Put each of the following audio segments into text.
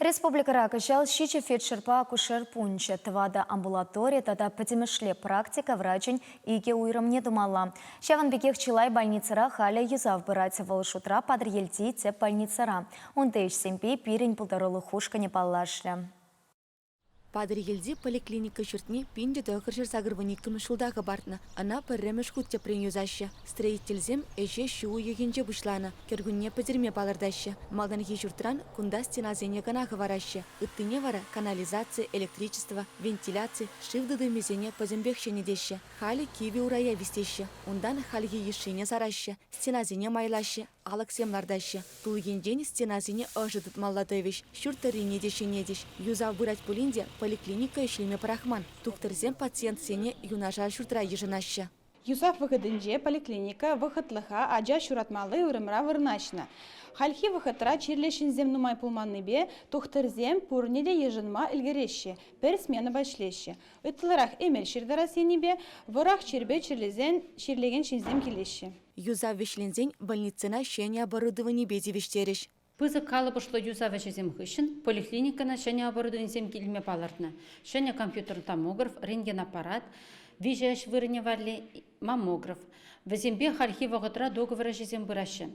Республикӑра кӑҫал ҫичӗ фельдшерпа акушер пункчӗ, тӑватӑ амбулатори тата пӗтӗмӗшле практика врачӗн икӗ уйрӑмне тумалла. Ҫавӑн пекех чылай больницӑра халӗ юсав пырать. Вӑл шутра Патӑрьелти тӗп больницӑра. Унти ӗҫсемпе пирӗн пултарулӑх ушкӑнӗ паллашрӗ. Патӑрьелти поликлиника ҫуртне 1982 ҫулта хӑпартнӑ. Ӑна пӗрремӗш хут тӗпрен юсаҫҫӗ. Строительсем ӗҫе ҫу уйӑхӗнче пуҫланӑ. Кӗркунне пӗтерме палӑртаҫҫӗ. Малтанхи ҫуртран кунта стенасене кӑна хӑвараҫҫӗ. Ыттине вара канализаци, электричество, вентиляци, шыв тытӑмӗсене пӗтӗмпех ҫӗнетеҫҫӗ. Халӗ кивӗ урая вистеҫҫӗ. Унтан хальхи йышшине сараҫҫӗ, стенасене майлаҫҫӗ, алӑксем лартаҫҫӗ. Тул енчен стенасене ӑшӑ тытмалла тӑвӗҫ, ҫурт тӑррине те ҫӗнетӗҫ. Юсав пырать пулин те поликлиника ӗҫлеме пӑрахман. Тухтӑрсем пациентсене юнашар ҫуртра йышӑнаҫҫӗ. Юсав вӑхӑтӗнче поликлиника вӑхӑтлӑха ача ҫуратмалли уйрӑмра вырнаҫнӑ. Хальхи вӑхӑтра чирлӗ ҫынсем нумай пулманнипе тухтӑрсем пурне те йышӑнма ӗлкӗреҫҫӗ, пӗр сменӑпа ӗҫлеҫҫӗ. Ытларах эмел ҫыртарас енӗпе вӑрах чирпе чирлесен чирлекен ҫынсем килеҫҫӗ. Юсав вӗҫленсен больницӑна ҫӗнӗ оборудованипе тивӗҫтерӗҫ. Пысӑк калӑпӑшлӑ юсав ӗҫӗсем хыҫҫӑн поликлиникӑна ҫӗнӗ оборудованисем килме палӑртнӑ. Ҫӗнӗ компьютер томограф, рентгенаппарат, виҫӗ ӗҫ вырӑнӗ валли маммограф. Вӗсемпе хальхи вӑхӑтра договор ӗҫӗсем пыраҫҫӗ.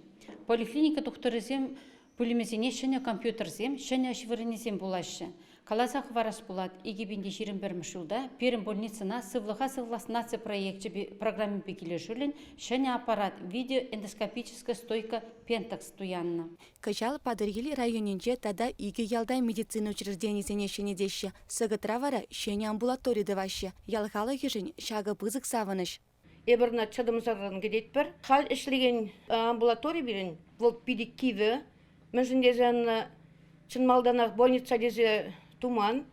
Поликлиника тухтӑрӗсем пӳлӗмӗсене ҫӗнӗ компьютерсем, ҫӗнӗ ӗҫ вырӑнӗсем пулаҫҫӗ. Каласа хӑварас пулать, 2021 ҫулта пирӗн больницӑна Сывлӑха сывлас наци проекчӗпе программипе килӗшӳллӗн ҫӗнӗ аппарат видеоэндоскопическая стойка Pentax туяннӑ. Кӑҫал Патӑрьел районӗнче тата икӗ ялта медицина учрежденийӗсене ҫӗнетеҫҫӗ. Сӑкӑтра вара ҫӗнӗ амбулатори тӑваҫҫӗ. Ял халӑхӗшӗн ҫакӑ пысӑк савӑнӑҫ. Эпир ӑна чӑтӑмсӑррӑн кӗтетпӗр. Халь ӗҫлекен амбулатори пирӗн вӑл питӗ кивӗ. Мӗншӗн тесен чӑн малтанах больница тесе туман.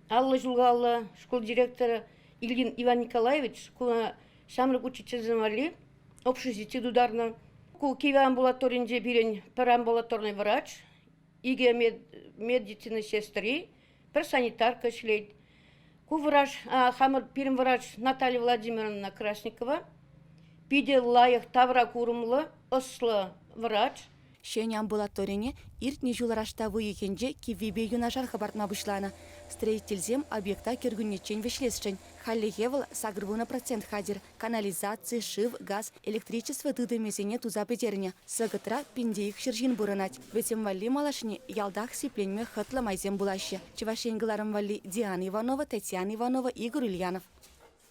50 ҫулаллӑ шкул директорӗ Ильин Иван Николаевич шкула ҫамрӑк учительсем валли общежити тутарнӑ. Ку кивӗ амбулаторинче пирӗн пӗр амбулаторный врач, икӗ медицина сестри, пӗр санитарка ӗҫлет. Ку врач, хамӑр пирӗн врач Наталья Владимировна Красникова, питӗ лайӑх тавра курӑмлӑ, ӑслӑ врач. Ҫӗнӗ амбулаторине иртнӗ ҫул раштав уйӑхӗнче киввипе юнашар хӑпартма пуҫланӑ. Строительсем объекта кӗркуннеччен вӗҫлесшӗн. Хальлӗхе вӑл 80% хатӗр. Канализаци, шыв, газ, электричество тытӑмӗсене туса пӗтернӗ. Сӑкӑтра 1200 ҫын пурӑнать. Вӗсем валли малашне ялтах сипленме хӑтлӑ майсем пулаҫҫӗ. Чӑваш Ен кӑларӑм валли Диана Иванова, Татьяна Иванова, Игорь Ульянов.